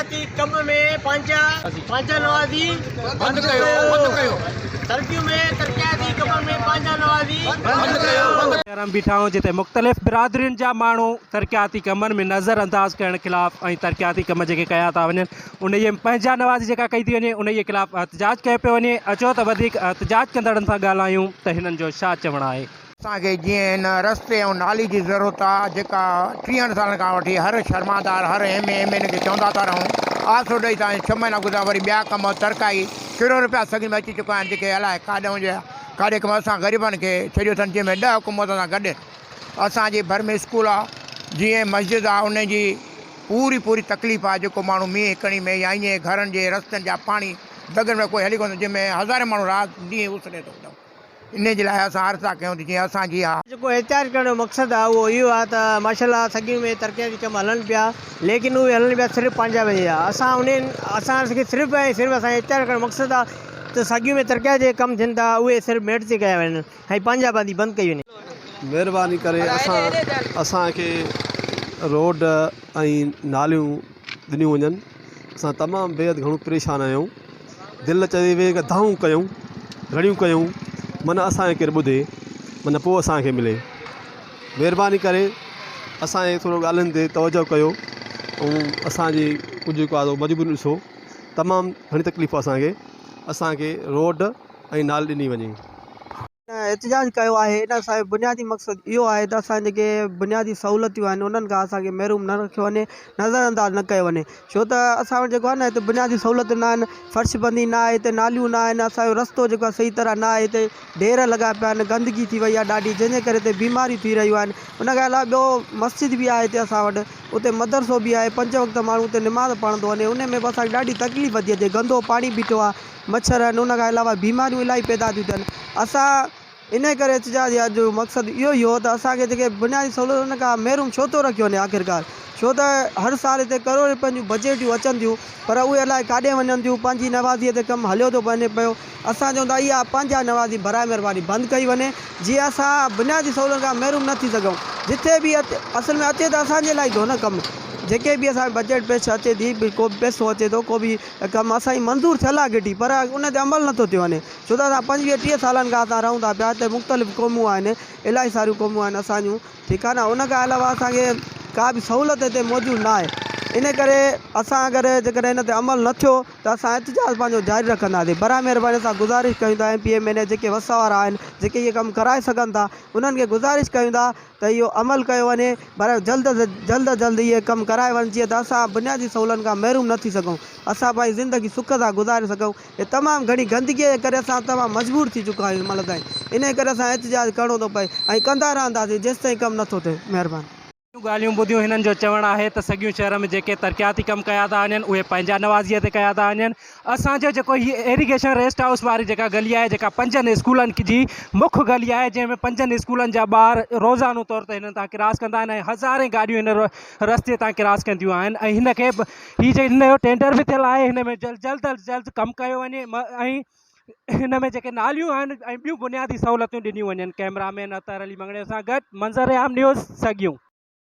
ترقياتي ڪم ۾ پنهنجا پنهنجا نوازي بند ڪيو بند ڪيو سرڪيون ۾ ترقياتي ڪم ۾ پنهنجا نوازي بند ڪيو بند. شهر ۾ بيٺا آهيون جتي مختلف برادرين جا ماڻهو ترقياتي ڪمن ۾ نظر انداز ڪرڻ خلاف ۽ ترقياتي ڪم جيڪي ڪيا ٿا وڃن انهي ۾ پنهنجا نوازي جيڪا ڪئي ٿي وڃي انهي خلاف احتجاج ڪيو پيو وڃي اچو ته وڌيڪ احتجاج ڪندڙن سان ڳالهايون ته هنن جو ڇا چوڻ آهي. اسان کي جيئن هن رستي ۽ نالي جي ضرورت آ جيڪا ٽيهن سالن کان وٺي هر شرمادار هر ايم اي ايم اين کي چوندا ٿا رهون آسرو ڏئي ٿا ڇھ مهينا گذريا وري ٻيا ڪم ترڪائي ڪروڙ روپيا سگهن ۾ اچي چڪا آهن جيڪي الائي ڪاڏئون جا ڪاڏي ڪم اسان غريبن کي ڇڏيو اٿن جنهن ۾ ڏھ ڪم اسان سان گڏ اسان جي ڀر ۾ اسڪول آ جيئن مسجد آ ان جي پوري پوري تڪليف آ جيڪو ماڻهو مينهن ڪڻي ۾ يا ائين گهرن جي رستن جا پاڻي دڳن ۾ ڪوئي هلي ڪونه ٿو جنهن ۾ هزارين ماڻهو رات ڏينهن اس ڏي ٿو. انهيء جي لاء اسان عرض ٿا ڪيون ته جيئن اسان جي اها. جيڪو احتجاج ڪرڻ جو مقصد آهي اهو اهو آهي ته ماشاء الله سڳيون ۾ ترقياتي ڪم هلن پيا ليڪن اهي هلن پيا صرف پنهنجا پنهنجا جا اسان انهن اسان کي صرف ۽ صرف اسان احتجاج ڪرڻ جو مقصد آهي ته سڳيون ۾ ترقياتي جيڪي ڪم ٿين ٿا اهي صرف ميرٽ تي ڪيا وڃن ۽ پنهنجا بندي بند ڪئي وڃي. مهرباني ڪري اسان اسان کي روڊ ۽ ناليون ڏنيون وڃن اسان تمام بيحد گهڻو پريشان آهيون دل چوي ويهي ڪري دانهون ڪيون رڙيون ڪيون من اسان کي ڪير ٻڌي من پوء اسان کي ملي مهرباني ڪري اسان جي ٿورو ڳالهين تي توجه ڪيو ۽ اسان جي ڪجهه جيڪو آهي مجبوري ڏسو تمام گهڻي تڪليف آهي اسان کي اسان کي روڊ ۽ نالي ڏني وڃي. احتجاج ڪيو آهي ان اسان جو بنيادي مقصد اهو آهي ته اسان جيڪي بنيادي سهولتيون آهن انهن کان اسان کي محروم نه رکيو وڃي نظر انداز نه ڪيو وڃي ڇو ته اسان وٽ جيڪو آهي نه هتي بنيادي سهولتون نه آهن فرش بندي نه آهي هتي ناليون نه آهن اسان جو رستو جيڪو آهي صحيح طرح نه آهي هتي ڍير لڳا پيا آهن گندگي ٿي وئي آهي ڏاڍي جنهن جي ڪري هتي بيماريون ٿي رهيون آهن ان کان علاوه ٻيو مسجد به آهي هتي اسان وٽ اتي مدرسو به آهي پنج وقت ماڻهو اتي نماز پڙهندو وڃي ان ۾ به اسان کي ڏاڍي تڪليف ٿي اچي گندو پاڻي بيٺو آهي مڇر آهن ان کان علاوه بيماريون الاهي پيدا ٿيون ٿين اسان انهي ڪري احتجاج جو مقصد اهو ئي هو ته اسان کي جيڪي بنيادي سهولتن ان کان محروم ڇو ٿو رکيو وڃي آخرڪار ڇو ته هر سال هتي ڪروڙين روپين جون بجيٽيون اچن ٿيون پر اهي الائي ڪاڏي وڃن ٿيون پنهنجي نوازي تي ڪم هليو ٿو وڃي پيو اسان چئون ٿا اها پنهنجا نوازي براء مهرباني بند ڪئي وڃي جيئن اسان بنيادي سهولتن کان محروم نه ٿي سگهون جتي به اصل ۾ اچي ته اسان جي لاء ئي ٿو نه ڪم جيڪي به اسان کي بجيٽ پيش اچي ٿي ڪو به پئسو اچي ٿو ڪو به ته ڪم اسان جي منظور ٿيل آ گهٽي پر ان تي عمل نٿو ٿيو وڃي ڇو ته اسان پنجويهه ٽيهه سالن کان اسان رهون ٿا پيا هتي مختلف قومون آهن الاهي ساريون قومون آهن اسان جون ٺيڪ آ نه ان کان علاوه اسان کي ڪا به سهولت هتي موجود نه آهي ان ڪري اسان اگر جيڪڏهن ان تي عمل نه ٿيو ته اسان احتجاج پنهنجو جاري رکنداسين براء مهرباني اسان گذارش ڪيون ٿا M P M N A جيڪي وس وارا آهن جيڪي اهي ڪم ڪرائي سگهن ٿا انهن کي گذارش ڪيون ٿا ته اهو عمل ڪيو وڃي پر جلد از جلد از جلد اهي ڪم ڪرايا وڃن جيئن ته اسان بنيادي سهولن کان محروم نه ٿي سگهون اسان پنهنجي زندگي سک سان گذاري سگهون هي تمام گهڻي گندگي جي ڪري اسان تمام مجبور ٿي چڪا آهيون هن مهل تائين انهي ڪري اسان احتجاج ڪرڻو ٿو پئي ۽ ڪندا رهنداسين جيستائين ڪم نٿو ٿئي مهرباني. جون ڳالهيون ٻڌيون هنن جو چوڻ آهي ته سڳيون شهر ۾ جيڪي ترقياتي ڪم ڪيا ٿا وڃن اهي پنهنجا نوازيء تي ڪيا ٿا وڃن اسان جو جيڪو هي ايريگيشن ريسٽ هائوس واري جيڪا گلي آهي جيڪا پنجن اسڪولن جي مک گلي آهي جنهن ۾ پنجن اسڪولن جا ٻار روزانو طور تي هنن تان ڪراس ڪندا آهن ۽ هزارين گاڏيون هن رستي تان ڪراس ڪنديون آهن ۽ هن کي هي جي هن جو ٽينڊر به ٿيل آهي هن ۾ جلد از جلد ڪم ڪيو وڃي ۽ هن ۾ جيڪي ناليون آهن ۽ ٻيون بنيادي سهولتون ڏنيون وڃن ڪئميرا مين اطهر علي مڱڻيجو سان گڏ منظر عام نيوز سڳيون.